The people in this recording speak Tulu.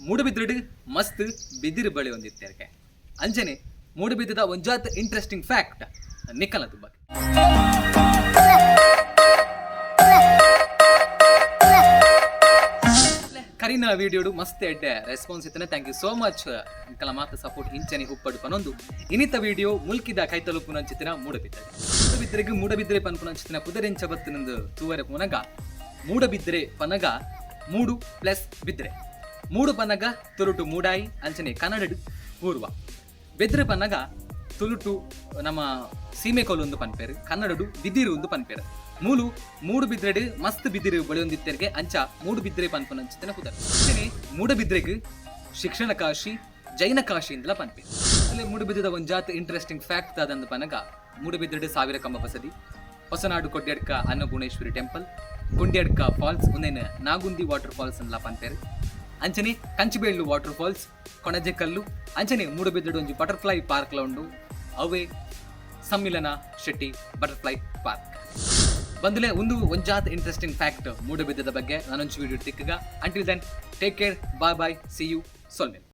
ಮೂಡುಬಿದ್ರೆಡ್ ಮಸ್ತ್ ಬಿದಿರು ಬಳಿಯೊಂದಿತ್ತೆರ್ಗೆ. ಅಂಚನೆ ಮೂಡುಬಿದ್ರದ ಒಂಜಾತ್ ಇಂಟ್ರೆಸ್ಟಿಂಗ್ ಫ್ಯಾಕ್ಟ್ ನಿಕ್ಕಲ ತುಂಬ. ಕರಿನ ವಿಡಿಯೋಡು ಮಸ್ತ್ ಎಡ್ಡೆ ರೆಸ್ಪಾನ್ಸ್ ಇತ್ತನೆ. Thank you so much. ನಿಕಲ ಮಾತ ಸಪೋರ್ಟ್ ಇಂಚನೆ ಉಪ್ಪಡು ಪನೊಂದು ಇನಿತ ವಿಡಿಯೋ ಮುಲ್ಕಿದ ಕೈತಲುಪ್ಪುನಂಚಿತ್ತಿನ ಮೂಡಬಿದ್ರೆ. ಮೂಡಬಿದ್ರೆಗ್ ಮೂಡಬಿದ್ರೆ ಪನ್ಪುನಂಚಿತ್ತಿನ ಪುದರೆಂಚ ಬತ್ತಿನಂದು ತೂವರೆ ಪೋನಗ, ಮೂಡಬಿದ್ರೆ ಪನಗ ಮೂಡು ಪ್ಲಸ್ ಬಿದ್ರೆ. ಮೂಡು ಪನಗ ತುಳುಟು ಮೂಡಾಯಿ, ಅಂಚನೆ ಕನ್ನಡಡ್ ಪೂರ್ವ. ಬೆದ್ರೆ ಪನ್ನಗ ತುಳುಟು ನಮ್ಮ ಸೀಮೆ ಕೋಲು ಪನ್ಪೇರು, ಕನ್ನಡಡು ಬಿದಿರು ಒಂದು ಪನ್ಪೇರು. ಮೂಲು ಮೂಡು ಬಿದ್ರೆಡ್ ಮಸ್ತ್ ಬಿದಿರು ಬಳಿಯೊಂದಿತ್ತೆರ್ಗೆ, ಅಂಚ ಮೂಡು ಬಿದ್ರೆ ಪನ್ಪುನಂಚಿತ್ತಿನ ಪುದರ್. ಅಂಚನೆ ಮೂಡಬಿದ್ರೆಗ್ ಶಿಕ್ಷಣ ಕಾಶಿ, ಜೈನ ಕಾಶಿ ಇಂದಲ ಪನ್ಪೇರು. ಅಲ್ಲಿ ಮೂಡುಬಿದ್ರದ ಒಂಜಾತ್ ಇಂಟ್ರೆಸ್ಟಿಂಗ್ ಫ್ಯಾಕ್ಟ್ ದಾದಂದು ಪನಗ, ಮೂಡುಬಿದ್ರೆಡ್ ಸಾವಿರ ಕಂಬ ಬಸದಿ, ಹೊಸನಾಡು ಕೊಡ್ಯಡ್ಕ ಅನ್ನಪೂರ್ಣೇಶ್ವರಿ ಟೆಂಪಲ್, ಗುಂಡ್ಯಡ್ಕ ಫಾಲ್ಸ್, ಉಂದೆನ್ ನಾಗುಂದಿ ವಾಟರ್ ಫಾಲ್ಸ್ ಅಂದ್ಲ ಪನ್ಪೇರು. ಅಂಚನೆ ಕಂಚಿಬೇಳು ವಾಟರ್ ಫಾಲ್ಸ್, ಕೊಣಜೆಕಲ್ಲು. ಅಂಚನೆ ಮೂಡುಬಿದ್ರೆಡ್ ಒಂಜಿ ಬಟರ್ಫ್ಲೈ ಪಾರ್ಕ್ ಲ ಉಂಡು, ಅವೇ ಸಮ್ಮಿಲನ ಶೆಟ್ಟಿ ಬಟರ್ಫ್ಲೈ ಪಾರ್ಕ್. ಬಂದುಲೆ, ಒಂದು ಒಂಜಾತ್ ಇಂಟ್ರೆಸ್ಟಿಂಗ್ ಫ್ಯಾಕ್ಟ್ ಮೂಡುಬಿದ್ದದ ಬಗ್ಗೆ. ನಾನೊಂಚು ವಿಡಿಯೋ ತಿಕ್ಕಗ. Until then, take care, bye bye, see you. ಸೊಲ್ಮೆಲ್.